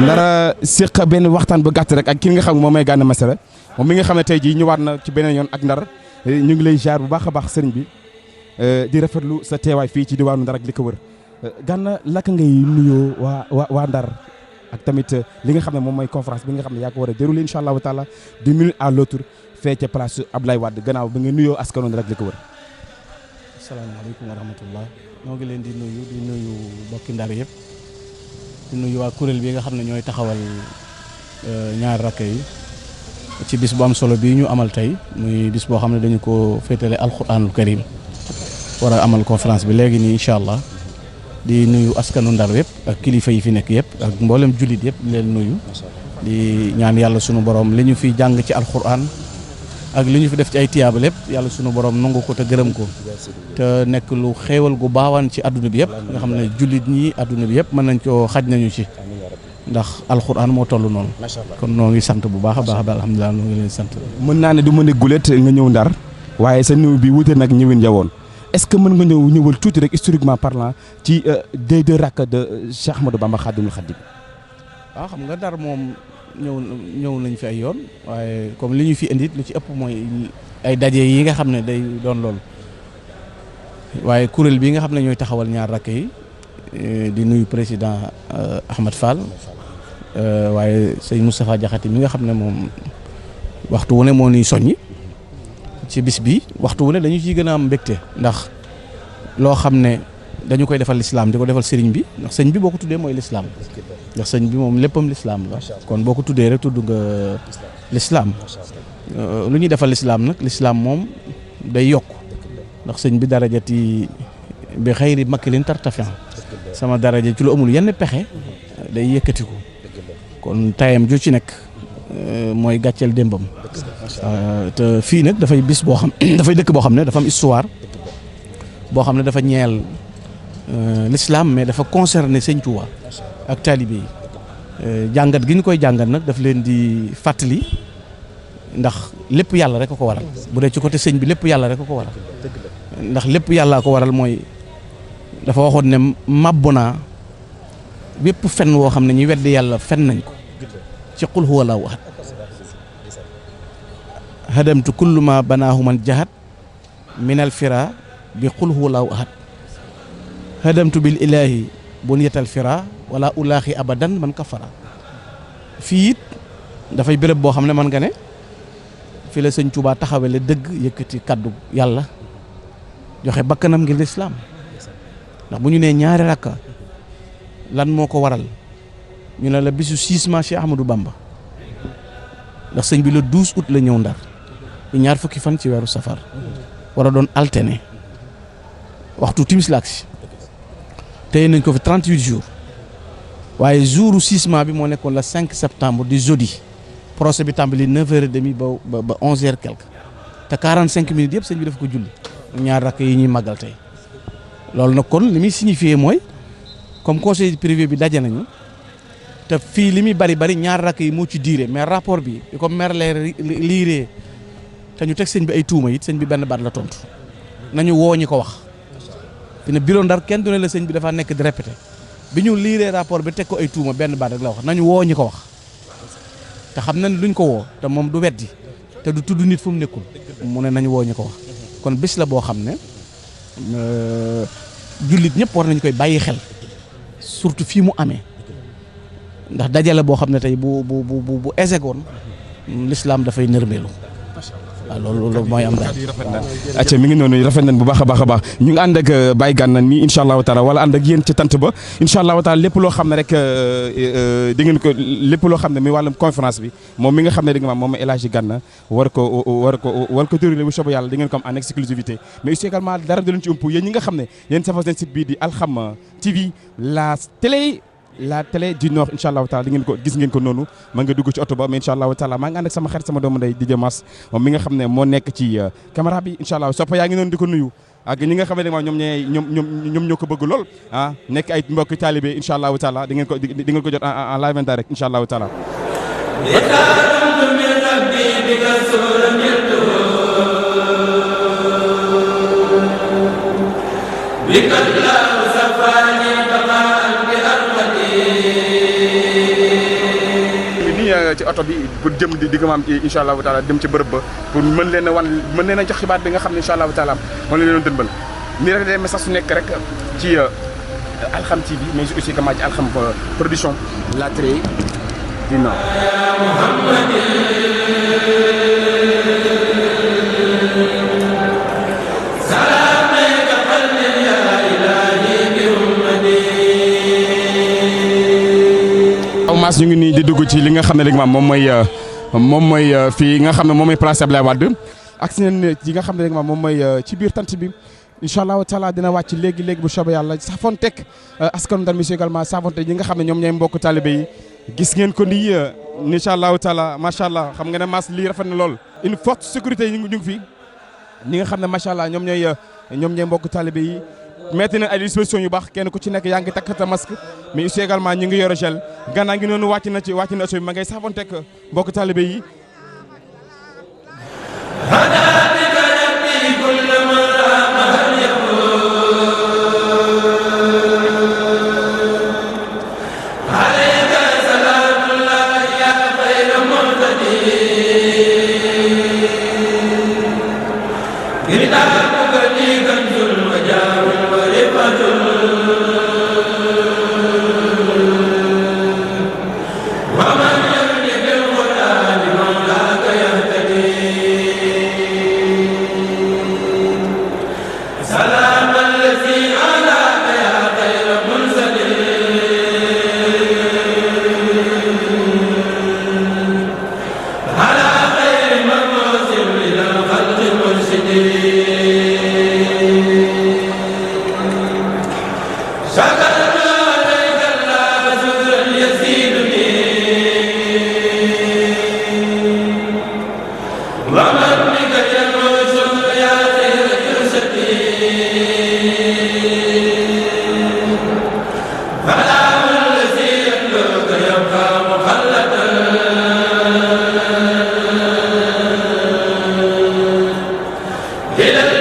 ndara séq benn waxtaan bu gàtt rek ak ki nga xam moom mooy Gana Messere moom mi nga xam ne tey jii ñëwaat na ci beneen yoon ak Ndar ñu ngi lay jaar bu baax a baax sëriñ bi di rafetlu sa teewaay fii ci diwaanu Ndar ak li ko wër Gana laka ngay nuyoo waa Ndar ak tamit li nga xam ne moom mooy conférence bi nga xam ne yaa ko war a déroulé incha allahu taala d'une minute à l'autre fee ca place Abdoulaye Wade gannaaw bi nga nuyoo askanu Ndar ak li ko wër. asalaamaaleykum wa rahmatullah ñoo ngi leen di nuyu bokki Ndar yëpp di nuyu waa kuréel bi nga xam ne ñooy taxawal ñaar rakk yi ci bis bu am solo bii ñu amal tey muy bis boo xam ne dañu ko féetale alquranul karim war a amal conférence bi léegi nii incha allah di nuyu askanu Ndar yëpp ak kilifa yi fi nekk yëpp ak mboolem jullit yëpp di leen nuyu di ñaan yàlla sunu borom li ñu fi jàng ci alquran ak li ñu fi def ci ay tiyaaba lépp yàlla sunu borom nangu ko te gërëm ko te nekk lu xéewal gu baawaan ci adduna bi yëpp nga xam ne jullit ñi adduna bi yëpp mën nañ koo xaj nañu ci ndax alxuraan moo toll noonu kon noo ngi sant bu baax a baax alhamdulilah noo ngi leen sant. mën naa ne du mën a gulet nga ñëw Ndar waaye sa ñëw bi wute nag ñëwin jawoon est-ce que mën nga ñëwal tuuti rek historiquement parlant ci des deux rakk de Cheikh Ahmadou Bamba Khadimul Khadim. waaw xam nga Ndar moom ñëw nañ fi ay yoon waaye comme li ñu fi indi lu ci ëpp mooy ay daje yi nga xam ne day doon loolu waaye kuréel bi nga xam ne ñooy taxawal ñaar rakk yi di nuyu président Ahmad Fall waaye sëñ Moustapha Diakhaté mi nga xam ne moom waxtu wu ne moo ñuy soññi ci bis bi waxtu wu ne dañu ciy gën a am mbégte ndax loo xam ne dañu koy defal lislaam di ko defal sëriñ bi ndax sëñ bi boo ko tuddee mooy lislaam ndax sëñ bi moom léppam lislaam la kon boo ko tuddee rek tudd nga lislaam lu ñuy defal lislaam nag lislaam moom day yokk ndax sëñ bi darajati bi xayri makilin tartafian sama daraja ci lu amul yenn pexe day yëkkatiku kon tayam ju ci nekk mooy gàcceel démbam te fii nag dafay bis boo xam dafay dëkk boo xam ne dafa am histoire boo xam ne dafa ñeel l'islam mais dafa concerné sëñ Touba ak taalibe yi jàngat gi ñu koy jàngat nag daf leen di fàttali ndax lépp yàlla rek a ko waral bu dee ci côté sëñ bi lépp yàlla rek a ko waral ndax lépp yàllaa ko waral mooy dafa waxoon ne mabbu naa bépp fen woo xam ne ñuy weddi yàlla fen nañ ko ci qul huwa laahu ahad hadamtu kullu ma banaahu man jahat minal fira bi qul huwa laahu ahad hadamtu bil ilahi bunyatal fira wala ulaaxi abadan man kafara fii it dafay béréb boo xam ne man nga ne fi la sëñ Tuubaa taxawale dëgg yëkkati kaddu yàlla joxe bakkanam ngir lislaam ndax bu ñu nee ñaari rakka lan moo ko waral ñu ne la bisu 6 mai Cheikh Ahmadou Bamba ndax sëñ bi le 12 août la ñëw Ndar di ñaar fukki fan ci weeru safar war a doon alterné waxtu timis la agsi tey nañ ko fi 38 jours waaye jouru 6 mai bi moo nekkoon le 5 septembre di jeudi procès bi tàmbali 9h30 ba 11h quelque te 45 minutes yëpp sëñ bi daf ko julli ñaar rakk yi ñuy màggal tey loolu nag kon li muy signifié mooy comme conseil privé bi daje nañu te fii li muy bari ñaar rakk yi moo ci diire mais rapport bi di ko mer leer liiree te ñu teg sëñ bi ay tuuma it sëñ bi benn baat la tontu nañu woo ñi ko wax fi ne bureau Ndar kenn du ne la sëñ bi dafa nekk di répété bi ñu liiree rapport bi teg ko ay tuuma benn baat rek la wax nañu woo ñi ko wax te xam na ne duñ ko woo te moom du weddi te du tudd nit fu mu nekkul mu ne nañu woo ñi ko wax kon bis la boo xam ne jullit ñëpp war nañ koy bàyyi xel surtout fii mu amee ndax dajale boo xam ne tey bu ésegoon l'islam dafay nërmeelu waaw loolu mooy am daal. acca mi ngi noonu rafet nañ bu baax a baax ñu ngi ànd ak Baye Gana mi incha allahu taala wala ànd ak yéen ci tant ba incha allahu taala lépp loo xam ne rek di ngeen ko lépp loo xam ne mi wàllum conférence bi moom mi nga xam ne di nga moom El Hadji Gana war ko déroulé bu soobee yàlla di ngeen ko am en exclusivité mais aussi également dara du leen ci ëmp yéen ñi nga xam ne yéen safoo seen site bii di Alkham TV la télé du Nord incha allahu taala di ngeen ko gis ngeen ko noonu ma nga dugg ci oto ba mais incha allahu taala maa ngi ànd ak sama xarit sama doomu ndey DJ Mass moom mi nga xam ne moo nekk ci caméra bi incha allah soppa yaa ngi noonu di ko nuyu ak ñi nga xam ne ñoom ñoo ko bëgg lool ah nekk ay mbokki taalibe incha allahu taala di ngeen ko jot en live and direct incha allahu taala bi ci oto bi pour jëm di ko maam ci incha allahu taala dem ci bërëb ba pour mën leen a jox xibaar bi nga xam ne incha allahu taala moom la leen dënbal nii rek day message su nekk rek ci Alxam TV mais aussi comment ci Alxam production la télé du Nord. Mass ñu ngi nii di dugg ci li nga xam ne léegi moom mooy fii nga xam ne moom mooy place Abdoulaye Wade ak seen yi nga xam ne léegi moom mooy ci biir tant bi incha allahu taala dina wàcc léegi bu soobee yàlla saafonteeg askanu Ndar mi également saafonteeg ñi nga xam ne ñoom ñooy mbokk talibé yi gis ngeen ko nii incha allahu taala macha allah xam nga ne Mass lii rafet na lool. une forte sécurité yi ñu ngi fi ñi nga xam ne macha allah ñoom ñooy mbokk talibé yi. metti na ay dispositions yu baax kenn ku ci nekk yaa ngi takk ta masque mais aussi également ñu ngi yore gel gannaaw ngi noonu wàcc na oto bi ma ngay saafonteeg mbokk talibé yi. Hidden